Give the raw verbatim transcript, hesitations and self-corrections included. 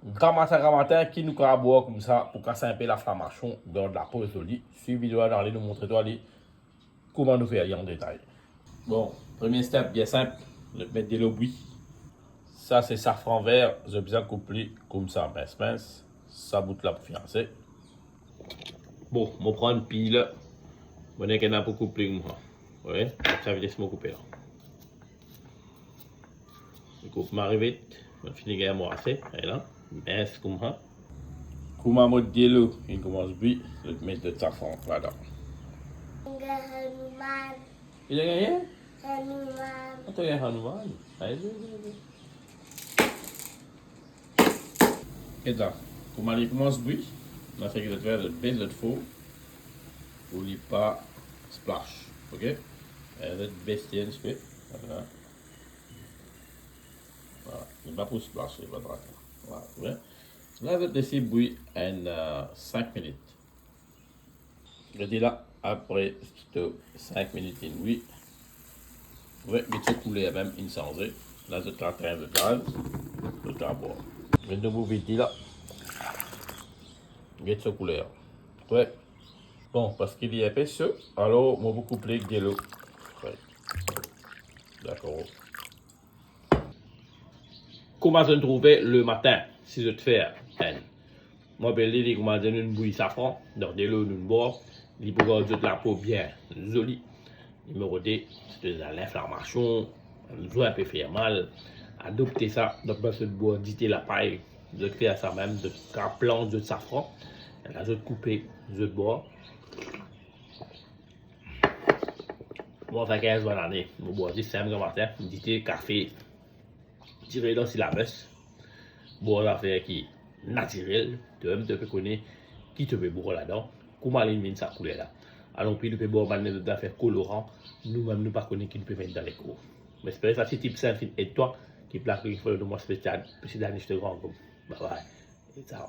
Gramatin, gramatin, ki nou kapav bwar koumsa pou kas inpe linflamasion, gard lapo zoli. Swiv video la, nou montre twa li, kouma nou fer li an detay. Bon, premie step, bien sinp, zot met delo bwi. Sa se safran ver, zot bizin koup li koumsa, mins, mins. Sa bout la pou finn ase. Bon, mo pran enn piler. Mo nek ena pou koup li koumsa. Wi, sa vites mo koupe la. Li koup mari vit. Mo fini gagn mo ase, ala. Mins koumsa. Kouma mo delo inn koumans bwi, zot met zot safran ladan. Hanuman. Li gagn? Hanuman. Atann, gagn Hanuman. Ayo, ayo, ayo. Get sa, kouma li koumans bwi, nou seki zot fer, zot bes zot for pou li pa splash, ok? E zot bes li enn tipe, ala. Vwala, li pa pou splash, li pa trak. Vwala, bien. La, zot les li bwi enn, euh, sink minit. Gete la, apre sink minit inn bwi, wi, get so kouler mem inn sanze. La, zot kapav tegn zot gaz, zot kapav bwar. Get nou pou vid li la. Get so kouler. Wi. Bon, parski li enpe so, alor mo pou koup li ek delo. Wi. Dakor. Kouma zot trouve lematin, si zot fer enn, mo apel li, li kouma dir nou bwi safran, dan delo nou bwar, li pou gard zot lapo bien zoli. Nimero de, si zot ena linflamasion, enn zwin pe fer mal, adopte sa, donk, zot bwar dite lapay, zot fer sa mem, zot kapav plant zot safran, la zot koupe, zot bwar. Mwa, sa kinz lane, mo bwar zis sa gramatin, dite, kafe, tire dan silabes. Bwar zafer ki natirel, to mem to pe kone ki to pe bwar ladan, kouma li vinn sa kouler la. Alor, pli nou pe bwar bann lezot zafer koloran, nou mem nou pa kone ki nou pe met dan lekor. Mo espere sa ti tip sa finn ed twa, ki pla ki fo nou mwa spesial, pesi dan Instagram. Bye bye. E ciao.